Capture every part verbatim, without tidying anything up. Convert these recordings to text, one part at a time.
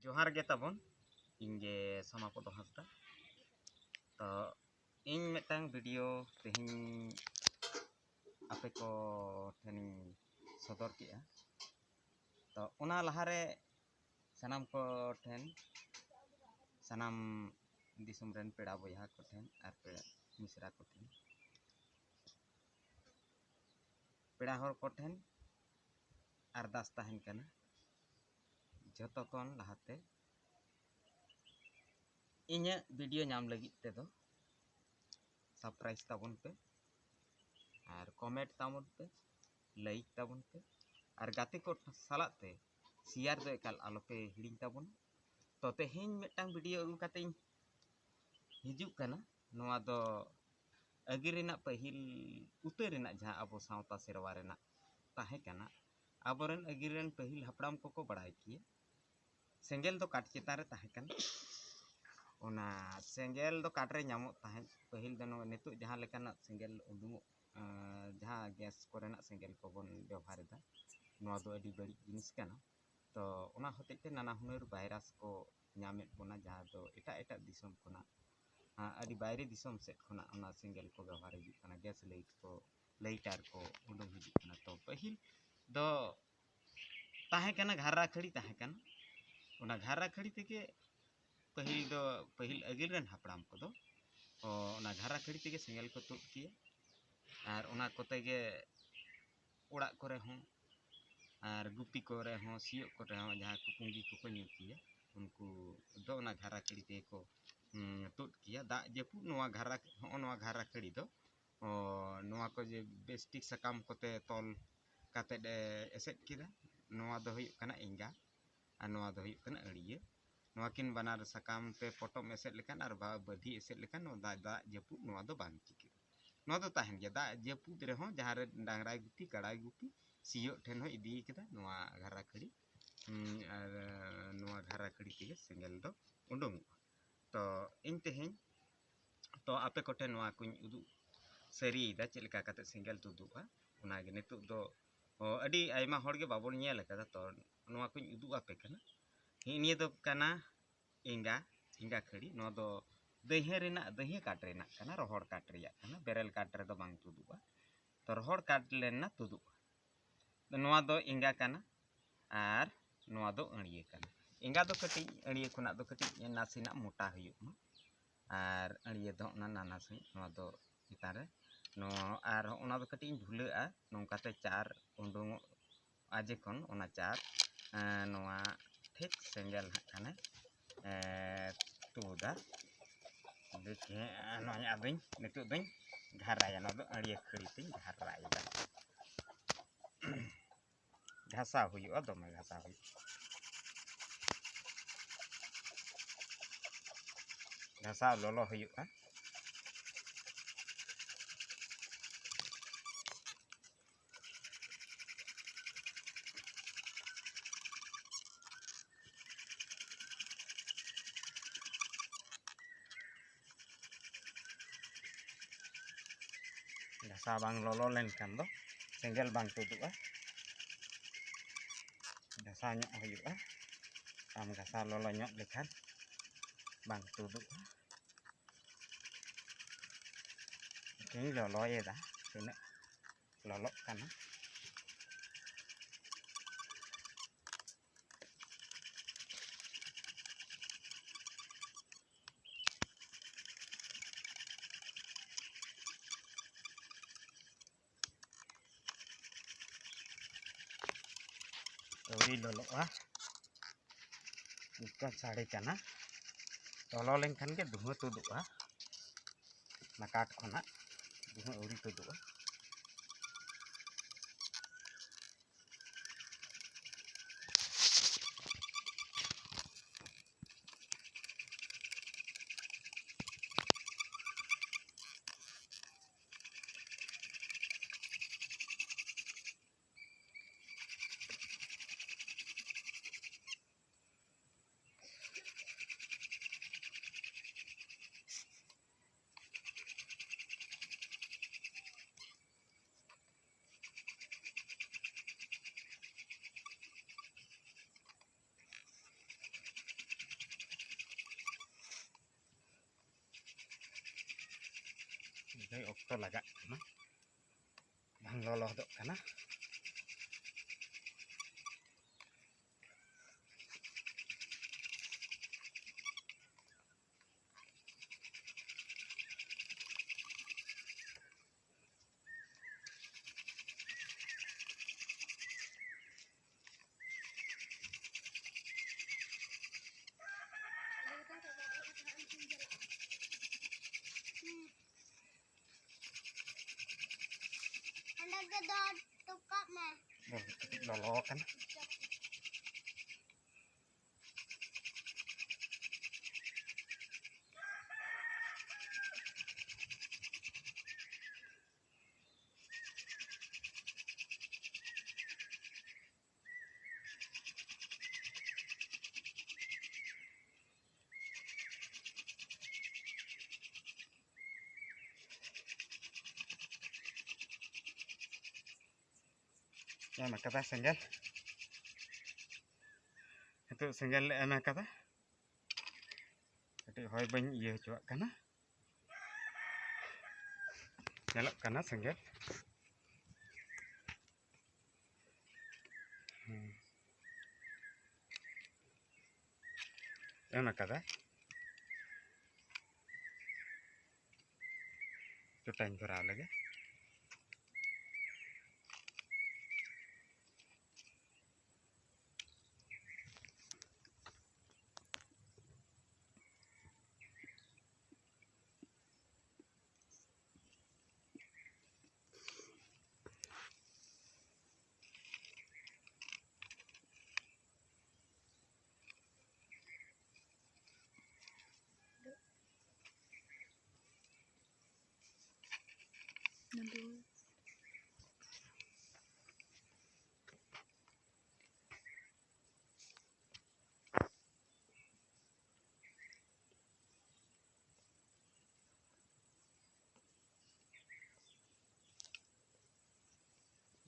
ᱡᱚᱦᱟᱨ ᱜᱮ ᱛᱟᱵᱚᱱ, ᱤᱧ ᱜᱮ ᱥᱟᱢᱟᱯᱚᱫᱚ ᱦᱟᱸᱥᱫᱟ᱾ ᱛᱚ ᱤᱧ ᱢᱤᱫᱴᱟᱝ ᱵᱷᱤᱰᱤᱭᱳ ᱛᱮᱦᱮᱧ ᱟᱯᱮ ᱠᱚ ᱴᱷᱮᱱᱤᱧ ᱥᱚᱫᱚᱨ ᱠᱮᱜᱼᱟ᱾ ᱛᱚ ᱚᱱᱟ ᱞᱟᱦᱟᱨᱮ ᱥᱟᱱᱟᱢ ᱠᱚ ᱴᱷᱮᱱ, ᱥᱟᱱᱟᱢ ᱫᱤᱥᱚᱢ ᱨᱮᱱ ᱯᱮᱲᱟ ᱵᱚᱭᱦᱟ ᱠᱚ ᱴᱷᱮᱱ ᱟᱨ ᱯᱮᱲᱟ ᱢᱤᱥᱨᱟ ᱠᱚ ᱴᱷᱮᱱ, ᱯᱮᱲᱟ ᱦᱚᱲ ᱠᱚ ᱴᱷᱮᱱ ᱟᱨᱫᱟᱥ ᱛᱟᱦᱮᱱ ᱠᱟᱱᱟ, ᱡᱷᱚᱛᱚ ᱠᱷᱚᱱ ᱞᱟᱦᱟᱛᱮ ᱤᱧᱟᱹᱜ ᱵᱷᱤᱰᱤᱭᱳ ᱧᱟᱢ ᱞᱟᱹᱜᱤᱫ ᱛᱮᱫᱚ ᱥᱟᱵᱥᱠᱨᱟᱭᱤᱵᱽ ᱛᱟᱵᱚᱱ ᱯᱮ, ᱟᱨ ᱠᱚᱢᱮᱱᱴ ᱛᱟᱵᱚᱱ ᱯᱮ, ᱞᱟᱭᱤᱠ ᱛᱟᱵᱚᱱ ᱯᱮ, ᱟᱨ ᱜᱟᱛᱮ ᱠᱚ ᱥᱟᱞᱟᱜ ᱛᱮ ᱥᱮᱭᱟᱨ ᱫᱚ ᱮᱠᱟᱞ ᱟᱞᱚᱯᱮ ᱦᱤᱲᱤᱧ ᱛᱟᱵᱚᱱᱟ᱾ ᱛᱚ ᱛᱮᱦᱮᱧ ᱢᱤᱫᱴᱟᱝ ᱵᱷᱤᱰᱤᱭᱳ ᱟᱹᱜᱩ ᱠᱟᱛᱮ ᱤᱧ ᱦᱤᱡᱩᱜ ᱠᱟᱱᱟ᱾ ᱱᱚᱣᱟ ᱫᱚ ᱟᱹᱜᱤᱞ ᱨᱮᱱᱟᱜ, ᱯᱟᱹᱦᱤᱞ ᱩᱛᱟᱹᱨ ᱨᱮᱱᱟᱜ ᱡᱟᱦᱟᱸ ᱟᱵᱚ ᱥᱟᱶᱛᱟ ᱥᱮᱨᱣᱟ ᱨᱮᱱᱟᱜ ᱛᱟᱦᱮᱸ ᱠᱟᱱᱟ, ᱟᱵᱚᱨᱮᱱ ᱟᱹᱜᱤᱞ ᱨᱮᱱ ᱯᱟᱹᱦᱤᱞ ᱦᱟᱯᱲᱟᱢ ᱠᱚᱠᱚ ᱵᱟᱲᱟᱭ ᱠᱮᱭᱟ, ᱥᱮᱸᱜᱮᱞ ᱫᱚ ᱠᱟᱴ ᱪᱮᱛᱟᱱ ᱨᱮ ᱛᱟᱦᱮᱸ ᱠᱟᱱᱟ᱾ ᱚᱱᱟ ᱥᱮᱸᱜᱮᱞ ᱫᱚ ᱠᱟᱴ ᱨᱮ ᱧᱟᱢᱚᱜ ᱛᱟᱦᱮᱸᱫ᱾ ᱯᱟᱹᱦᱤᱞ ᱫᱚ ᱱᱚᱜᱼᱚᱭ ᱱᱤᱛᱚᱜ ᱡᱟᱦᱟᱸ ᱞᱮᱠᱟᱱᱟᱜ ᱥᱮᱸᱜᱮᱞ ᱩᱰᱩᱝᱚᱜ, ᱟᱸ, ᱡᱟᱦᱟᱸ ᱜᱮᱥ ᱠᱚᱨᱮᱱᱟᱜ ᱥᱮᱸᱜᱮᱞ ᱠᱚᱵᱚᱱ ᱵᱮᱵᱚᱦᱟᱨ ᱮᱫᱟ, ᱱᱚᱣᱟ ᱫᱚ ᱟᱹᱰᱤ ᱵᱟᱹᱲᱤᱡ ᱡᱤᱱᱤᱥ ᱠᱟᱱᱟ᱾ ᱛᱚ ᱚᱱᱟ ᱦᱚᱛᱮᱡ ᱛᱮ ᱱᱟᱱᱟ ᱦᱩᱱᱟᱹᱨ ᱵᱷᱟᱭᱨᱟᱥ ᱠᱚ ᱧᱟᱢᱮᱫ ᱵᱚᱱᱟ, ᱡᱟᱦᱟᱸ ᱫᱚ ᱮᱴᱟᱜ ᱮᱴᱟᱜ ᱫᱤᱥᱚᱢ ᱠᱷᱚᱱᱟᱜ, ᱟᱸ, ᱟᱹᱰᱤ ᱵᱟᱭᱨᱮ ᱫᱤᱥᱚᱢ ᱥᱮᱫ ᱠᱷᱚᱱᱟᱜ ᱚᱱᱟ ᱥᱮᱸᱜᱮᱞ ᱠᱚ ᱵᱮᱵᱚᱦᱟᱨ ᱦᱤᱡᱩᱜ ᱠᱟᱱᱟ, ᱜᱮᱥ ᱞᱟᱭᱤᱴ ᱠᱚ, ᱞᱟᱭᱤᱴᱟᱨ ᱠᱚ ᱩᱰᱩᱝ ᱦᱤᱡᱩᱜ ᱠᱟᱱᱟ᱾ ᱛᱚ ᱯᱟᱹᱦᱤᱞ ᱫᱚ ᱛᱟᱦᱮᱸ ᱠᱟᱱᱟ, ᱜᱷᱟᱨᱟ ᱠᱷᱟᱹᱲᱤ ᱛᱟᱦᱮᱸ ᱠᱟᱱᱟ᱾ ᱚᱱᱟ ᱜᱷᱟᱨᱟ ᱠᱷᱟᱹᱲᱤ ᱛᱮᱜᱮ ᱯᱟᱹᱦᱤᱞ ᱫᱚ, ᱯᱟᱹᱦᱤᱞ ᱟᱹᱜᱤᱞ ᱨᱮᱱ ᱦᱟᱯᱲᱟᱢ ᱠᱚᱫᱚ, ᱚ, ᱚᱱᱟ ᱜᱷᱟᱨᱟ ᱠᱷᱟᱹᱲᱤ ᱛᱮᱜᱮ ᱥᱮᱸᱜᱮᱞ ᱠᱚ ᱛᱩᱫ ᱠᱮᱭᱟ᱾ ᱟᱨ ᱚᱱᱟ ᱠᱚᱛᱮ ᱜᱮ ᱚᱲᱟᱜ ᱠᱚᱨᱮ ᱦᱚᱸ ᱟᱨ ᱜᱩᱯᱤ ᱠᱚᱨᱮ ᱦᱚᱸ, ᱥᱤᱭᱳᱜ ᱠᱚᱨᱮ ᱦᱚᱸ ᱡᱟᱦᱟᱸ ᱠᱚ ᱯᱩᱸᱜᱤ ᱠᱚᱠᱚ ᱧᱩ ᱠᱮᱭᱟ, ᱩᱱᱠᱩ ᱫᱚ ᱚᱱᱟ ᱜᱷᱟᱨᱟ ᱠᱷᱟᱹᱲᱤ ᱛᱮᱜᱮ ᱠᱚ, ᱩᱸ, ᱛᱩᱫ ᱠᱮᱭᱟ᱾ ᱫᱟᱜ ᱡᱟᱹᱯᱩᱫ ᱱᱚᱣᱟ ᱜᱷᱟᱨᱟ, ᱦᱚᱸᱜᱼᱚ ᱱᱚᱣᱟ ᱜᱷᱟᱨᱟ ᱠᱷᱟᱹᱲᱤ ᱫᱚ, ᱚ, ᱱᱚᱣᱟ ᱠᱚ ᱡᱮ ᱵᱮᱥᱴᱷᱤᱠ ᱥᱟᱠᱟᱢ ᱠᱚᱛᱮ ᱛᱚᱞ ᱠᱟᱛᱮᱫ ᱮ ᱮᱥᱮᱫ ᱠᱮᱫᱟ, ᱱᱚᱣᱟ ᱫᱚ ᱦᱩᱭᱩᱜ ᱠᱟᱱᱟ ᱮᱸᱜᱟ ᱟᱨ ᱱᱚᱣᱟ ᱫᱚ ᱦᱩᱭᱩᱜ ᱠᱟᱱᱟ ᱟᱹᱲᱭᱟᱹ᱾ ᱱᱚᱣᱟ ᱠᱤᱱ ᱵᱟᱱᱟᱨ ᱥᱟᱠᱟᱢ ᱛᱮ ᱯᱚᱴᱚᱢ ᱮᱥᱮᱫ ᱞᱮᱠᱷᱟᱱ ᱟᱨ ᱵᱟ-, ᱵᱟᱹᱫᱷᱤ ᱮᱥᱮᱫ ᱞᱮᱠᱷᱟᱱ ᱱᱚᱣᱟ ᱫᱟᱜ, ᱫᱟᱜ ᱡᱟᱹᱯᱩᱫ ᱱᱚᱣᱟ ᱫᱚ ᱵᱟᱝ ᱪᱤᱠᱟᱹᱜᱼᱟ᱾ ᱱᱚᱣᱟ ᱫᱚ ᱛᱟᱦᱮᱱ ᱜᱮᱭᱟ᱾ ᱫᱟᱜ ᱡᱟᱹᱯᱩᱫ ᱨᱮᱦᱚᱸ ᱡᱟᱦᱟᱸ ᱨᱮ ᱰᱟᱝᱨᱟᱭ ᱜᱩᱯᱤ, ᱠᱟᱲᱟᱭ ᱜᱩᱯᱤ, ᱥᱤᱭᱳᱜ ᱴᱷᱮᱱ ᱦᱚᱸ ᱤᱫᱤ ᱠᱟᱫᱟ ᱱᱚᱣᱟ ᱜᱷᱟᱨᱟ ᱠᱷᱟᱹᱲᱤ᱾ ᱦᱩᱸ, ᱟᱨ ᱱᱚᱣᱟ ᱜᱷᱟᱨᱟ ᱠᱷᱟᱹᱲᱤ ᱛᱮᱜᱮ ᱥᱮᱸᱜᱮᱞ ᱫᱚ ᱩᱰᱩᱝᱚᱜᱼᱟ᱾ ᱛᱚ ᱤᱧ ᱛᱮᱦᱮᱧ, ᱛᱚ ᱟᱯᱮ ᱠᱚᱴᱷᱮᱱ ᱱᱚᱣᱟ ᱠᱚᱧ ᱩᱫᱩᱜ ᱥᱟᱹᱨᱤᱭᱮᱫᱟ, ᱪᱮᱫ ᱞᱮᱠᱟ ᱠᱟᱛᱮ ᱥᱮᱸᱜᱮᱞ ᱛᱩᱫᱩᱜᱼᱟ᱾ ᱚᱱᱟᱜᱮ ᱱᱤᱛᱚᱜ ᱫᱚ, ᱚ, ᱟᱹᱰᱤ ᱟᱭᱢᱟ ᱦᱚᱲ ᱜᱮ ᱵᱟᱵᱚᱱ ᱧᱮᱞ ᱟᱠᱟᱫᱟ᱾ ᱛᱚ ᱱᱚᱣᱟ ᱠᱚᱧ ᱩᱫᱩᱜ ᱟᱯᱮ ᱠᱟᱱᱟ᱾ ᱦᱤᱜ ᱱᱤᱭᱟᱹ ᱫᱚ ᱠᱟᱱᱟ ᱮᱸᱜᱟ, ᱮᱸᱜᱟ ᱠᱷᱟᱹᱲᱤ᱾ ᱱᱚᱣᱟ ᱫᱚ ᱫᱟᱹᱭᱦᱟᱹ ᱨᱮᱱᱟᱜ, ᱫᱟᱹᱭᱦᱟᱹ ᱠᱟᱴ ᱨᱮᱱᱟᱜ ᱠᱟᱱᱟ, ᱨᱚᱦᱚᱲ ᱠᱟᱴ ᱨᱮᱭᱟᱜ ᱠᱟᱱᱟ, ᱵᱮᱨᱮᱞ ᱠᱟᱴ ᱨᱮᱫᱚ ᱵᱟᱝ ᱛᱩᱫᱩᱜᱼᱟ᱾ ᱛᱚ ᱨᱚᱦᱚᱲ ᱠᱟᱴ ᱞᱮᱱᱟ ᱛᱩᱫᱩᱜᱼᱟ᱾ ᱱᱚᱣᱟ ᱫᱚ ᱮᱸᱜᱟ ᱠᱟᱱᱟ ᱟᱨ ᱱᱚᱣᱟ ᱫᱚ ᱟᱹᱲᱭᱟᱹ ᱠᱟᱱᱟ᱾ ᱮᱸᱜᱟ ᱫᱚ ᱠᱟᱹᱴᱤᱡ, ᱟᱹᱲᱭᱟᱹ ᱠᱷᱚᱱᱟᱜ ᱫᱚ ᱠᱟᱹᱴᱤᱡ ᱱᱟᱥᱮᱱᱟᱜ ᱢᱚᱴᱟ ᱦᱩᱭᱩᱜ ᱢᱟ, ᱟᱨ ᱟᱹᱲᱭᱟᱹ ᱫᱚ ᱚᱱᱟ ᱱᱟᱱᱟ ᱥᱟᱺᱦᱤᱡ᱾ ᱱᱚᱣᱟ ᱫᱚ ᱪᱮᱛᱟᱱ ᱨᱮ ᱱᱚᱣᱟ, ᱟᱨ ᱚᱱᱟ ᱫᱚ ᱠᱟᱹᱴᱤᱡ ᱤᱧ ᱵᱷᱩᱞᱟᱹᱜᱼᱟ, ᱱᱚᱝᱠᱟᱛᱮ ᱪᱟᱨ ᱩᱰᱩᱝᱚᱜᱼᱟ ᱡᱚᱠᱷᱚᱱ, ᱚᱱᱟ ᱪᱟᱨ, ᱮᱸ, ᱱᱚᱣᱟ ᱴᱷᱤᱠ ᱥᱮᱸᱜᱮᱞ ᱦᱟᱸᱜ ᱠᱷᱟᱱᱮ, ᱮᱸ, ᱛᱩᱫᱟ᱾ ᱫᱮᱠᱷᱮ, ᱱᱚᱣᱟ ᱟᱫᱚᱧ, ᱱᱤᱛᱚᱜ ᱫᱚᱧ ᱜᱷᱟᱨᱟᱭᱟ, ᱱᱚᱣᱟ ᱫᱚ ᱟᱹᱲᱭᱟᱹ ᱠᱷᱟᱹᱲᱤ ᱛᱤᱧ ᱜᱷᱟᱨᱟᱭᱮᱫᱟ᱾ ᱜᱷᱟᱥᱟᱣ ᱦᱩᱭᱩᱜᱼᱟ, ᱫᱚᱢᱮ ᱜᱷᱟᱥᱟᱣ ᱦᱩᱭᱩᱜᱼᱟ᱾ ᱜᱷᱟᱥᱟᱣ ᱞᱚᱞᱚ ᱦᱩᱭᱩᱜᱼᱟ᱾ ᱜᱷᱟᱥᱟᱣ ᱵᱟᱝ ᱞᱚᱞᱚ ᱞᱮᱱᱠᱷᱟᱱ ᱫᱚ ᱥᱮᱸᱜᱮᱞ ᱵᱟᱝ ᱛᱩᱫᱩᱜᱼᱟ᱾ ᱜᱷᱟᱥᱟᱣ ᱧᱚᱜ ᱦᱩᱭᱩᱜᱼᱟ᱾ ᱵᱟᱢ ᱜᱷᱟᱥᱟᱣ ᱞᱚᱞᱚ ᱧᱚᱜ ᱞᱮᱠᱷᱟᱱ ᱵᱟᱝ ᱛᱩᱫᱩᱜᱼᱟ᱾ ᱤᱧ ᱞᱚᱞᱚᱭᱮᱫᱟ, ᱛᱤᱱᱟᱹᱜ ᱞᱚᱞᱚᱜ ᱠᱟᱱᱟ᱾ ᱟᱹᱣᱨᱤ ᱞᱚᱞᱚᱜᱼᱟ, ᱱᱤᱛᱚᱜ ᱥᱟᱰᱮ ᱠᱟᱱᱟ᱾ ᱞᱚᱞᱚ ᱞᱮᱱᱠᱷᱟᱱ ᱜᱮ ᱫᱷᱩᱸᱣᱟᱹ ᱛᱩᱫᱩᱜᱼᱟ, ᱚᱱᱟ ᱠᱟᱴ ᱠᱷᱚᱱᱟᱜ ᱫᱷᱩᱸᱣᱟᱹ ᱟᱹᱣᱨᱤ ᱛᱩᱫᱩᱜᱼᱟ᱾ ᱚᱠᱛᱚ ᱞᱟᱜᱟᱜ ᱠᱟᱱᱟ, ᱵᱟᱝ ᱞᱚᱞᱚ ᱦᱚᱫᱚᱜ ᱠᱟᱱᱟ᱾ ᱚᱸᱰᱮ ᱜᱮ ᱫᱚᱦᱚ ᱦᱚᱴᱚ ᱠᱟᱜ ᱢᱮ᱾ ᱞᱚᱞᱚ ᱟᱠᱟᱱᱟ᱾ ᱮᱢ ᱟᱠᱟᱫᱟ ᱥᱮᱸᱜᱮᱞ᱾ ᱱᱤᱛᱚᱜ ᱥᱮᱸᱜᱮᱞ ᱞᱮ ᱮᱢ ᱟᱠᱟᱫᱟ᱾ ᱠᱟᱹᱴᱤᱡ ᱦᱚᱭ ᱵᱟᱹᱧ ᱤᱭᱟᱹ ᱦᱚᱪᱚᱣᱟᱜ ᱠᱟᱱᱟ᱾ ᱧᱮᱞᱚᱜ ᱠᱟᱱᱟ ᱥᱮᱸᱜᱮᱞ᱾ ᱦᱩᱸ᱾ ᱮᱢ ᱟᱠᱟᱫᱟ᱾ ᱪᱚᱴᱟᱧ ᱫᱷᱚᱨᱟᱣ ᱞᱮᱜᱮ᱾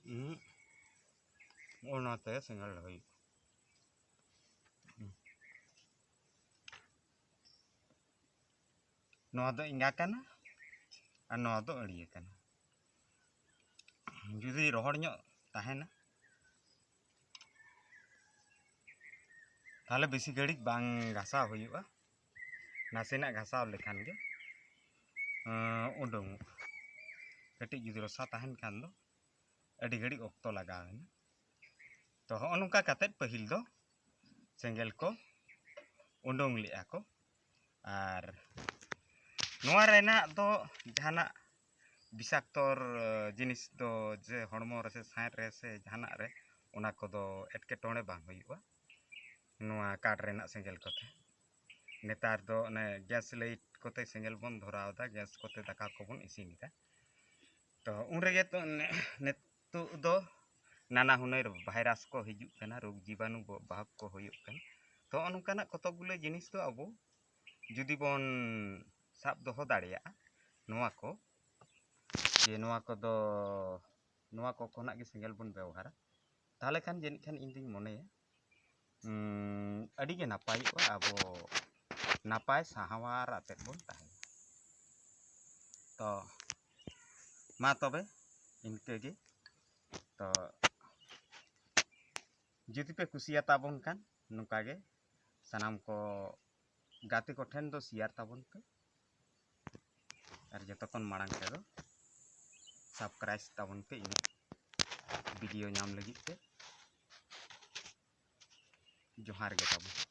ᱦᱩᱸ᱾ ᱚᱱᱟᱛᱮ ᱥᱮᱸᱜᱮᱞ ᱦᱩᱭᱩᱜᱼᱟ᱾ ᱦᱩᱸ᱾ ᱱᱚᱣᱟ ᱫᱚ ᱮᱸᱜᱟ ᱠᱟᱱᱟ, ᱟᱨ ᱱᱚᱣᱟ ᱫᱚ ᱟᱹᱲᱤᱭᱟᱹ ᱠᱟᱱᱟ᱾ ᱡᱩᱫᱤ ᱨᱚᱦᱚᱲ ᱧᱚᱜ ᱛᱟᱦᱮᱱᱟ, ᱛᱟᱦᱚᱞᱮ ᱵᱮᱥᱤ ᱜᱷᱟᱹᱲᱤᱡ ᱵᱟᱝ ᱜᱷᱟᱥᱟᱣ ᱦᱩᱭᱩᱜᱼᱟ᱾ ᱱᱟᱥᱮᱱᱟᱜ ᱜᱷᱟᱥᱟᱣ ᱞᱮᱠᱷᱟᱱ ᱜᱮ ᱩᱰᱩᱝᱚᱜᱼᱟ᱾ ᱠᱟᱹᱴᱤᱡ ᱡᱩᱫᱤ ᱨᱚᱥᱟ ᱛᱟᱦᱮᱱ ᱠᱷᱟᱱ ᱫᱚ ᱟᱹᱰᱤ ᱜᱷᱟᱹᱲᱤᱡ ᱚᱠᱛᱚ ᱞᱟᱜᱟᱣ ᱮᱱᱟ᱾ ᱛᱚ, ᱦᱚᱸᱜᱼᱚ ᱱᱚᱝᱠᱟ ᱠᱟᱛᱮᱫ ᱯᱟᱹᱦᱤᱞ ᱫᱚ ᱥᱮᱸᱜᱮᱞ ᱠᱚ ᱩᱰᱩᱝ ᱞᱮᱫᱼᱟ ᱠᱚ᱾ ᱟᱨ ᱱᱚᱣᱟ ᱨᱮᱱᱟᱜ ᱫᱚ ᱡᱟᱦᱟᱱᱟᱜ ᱵᱤᱥᱟᱠᱛᱚᱨ ᱡᱤᱱᱤᱥ ᱫᱚ ᱡᱮ ᱦᱚᱲᱢᱚ ᱨᱮ ᱥᱮ ᱥᱟᱸᱦᱮᱫ ᱨᱮ ᱥᱮ ᱡᱟᱦᱟᱱᱟᱜ ᱨᱮ, ᱚᱱᱟ ᱠᱚᱫᱚ ᱮᱴᱠᱮᱴᱚᱬᱮ ᱵᱟᱝ ᱦᱩᱭᱩᱜᱼᱟ ᱱᱚᱣᱟ ᱠᱟᱴ ᱨᱮᱱᱟᱜ ᱥᱮᱸᱜᱮᱞ ᱠᱚᱛᱮ᱾ ᱱᱮᱛᱟᱨ ᱫᱚ ᱚᱱᱮ ᱜᱮᱥ ᱞᱟᱭᱤᱴ ᱠᱚᱛᱮ ᱥᱮᱸᱜᱮᱞ ᱵᱚᱱ ᱫᱷᱚᱨᱟᱣ ᱮᱫᱟ, ᱜᱮᱥ ᱠᱚᱛᱮ ᱫᱟᱠᱟ ᱠᱚᱵᱚᱱ ᱤᱥᱤᱱ ᱮᱫᱟ᱾ ᱛᱚ, ᱩᱱ ᱨᱮᱜᱮ ᱛᱚ ᱱᱤᱛᱚᱜ ᱫᱚ ᱱᱟᱱᱟ ᱦᱩᱱᱟᱹᱨ ᱵᱷᱟᱭᱨᱟᱥ ᱠᱚ ᱦᱤᱡᱩᱜ ᱠᱟᱱᱟ, ᱨᱳᱜᱽ ᱡᱤᱵᱟᱱᱩ ᱵᱚ-, ᱵᱟᱦᱚᱠ ᱠᱚ ᱦᱩᱭᱩᱜ ᱠᱟᱱᱟ᱾ ᱛᱚ, ᱱᱚᱝᱠᱟᱱᱟᱜ ᱠᱚᱛᱚᱠ ᱜᱩᱞᱟᱹ ᱡᱤᱱᱤᱥ ᱫᱚ ᱟᱵᱚ ᱡᱩᱫᱤ ᱵᱚᱱ ᱥᱟᱵ ᱫᱚᱦᱚ ᱫᱟᱲᱮᱭᱟᱜᱼᱟ, ᱱᱚᱣᱟ ᱠᱚ, ᱡᱮ ᱱᱚᱣᱟ ᱠᱚᱫᱚ, ᱱᱚᱣᱟ ᱠᱚ ᱠᱷᱚᱱᱟᱜ ᱜᱮ ᱥᱮᱸᱜᱮᱞ ᱵᱚᱱ ᱵᱮᱣᱦᱟᱨᱟ, ᱛᱟᱦᱚᱞᱮ ᱠᱷᱟᱱ ᱡᱟᱹᱱᱤᱡ ᱠᱷᱟᱱ ᱤᱧ ᱫᱩᱧ ᱢᱚᱱᱮᱭᱟ, ᱩᱸ, ᱟᱹᱰᱤ ᱜᱮ ᱱᱟᱯᱟᱭᱚᱜᱼᱟ, ᱟᱵᱚ ᱱᱟᱯᱟᱭ ᱥᱟᱶᱟᱨ ᱟᱛᱮᱫ ᱵᱚᱱ ᱛᱟᱦᱮᱱᱟ᱾ ᱛᱚ, ᱢᱟ ᱛᱚᱵᱮ ᱤᱱᱠᱟᱹ ᱜᱮ᱾ ᱛᱚ, ᱡᱩᱫᱤ ᱯᱮ ᱠᱩᱥᱤᱭᱟᱛᱟ ᱵᱚᱱ ᱠᱷᱟᱱ, ᱱᱚᱝᱠᱟ ᱜᱮ ᱥᱟᱱᱟᱢ ᱠᱚ ᱜᱟᱛᱮ ᱠᱚᱴᱷᱮᱱ ᱫᱚ ᱥᱮᱭᱟᱨ ᱛᱟᱵᱚᱱ ᱯᱮ᱾ ᱟᱨ ᱡᱚᱛᱚ ᱠᱷᱚᱱ ᱢᱟᱲᱟᱝ ᱛᱮᱫᱚ ᱥᱟᱵᱥᱠᱨᱟᱭᱤᱵ ᱛᱟᱵᱚᱱ ᱯᱮ ᱤᱧᱟᱹᱜ ᱵᱷᱤᱰᱤᱭᱳ ᱧᱟᱢ ᱞᱟᱹᱜᱤᱫ ᱛᱮ᱾ ᱡᱚᱦᱟᱨ ᱜᱮ ᱛᱟᱵᱚᱱ᱾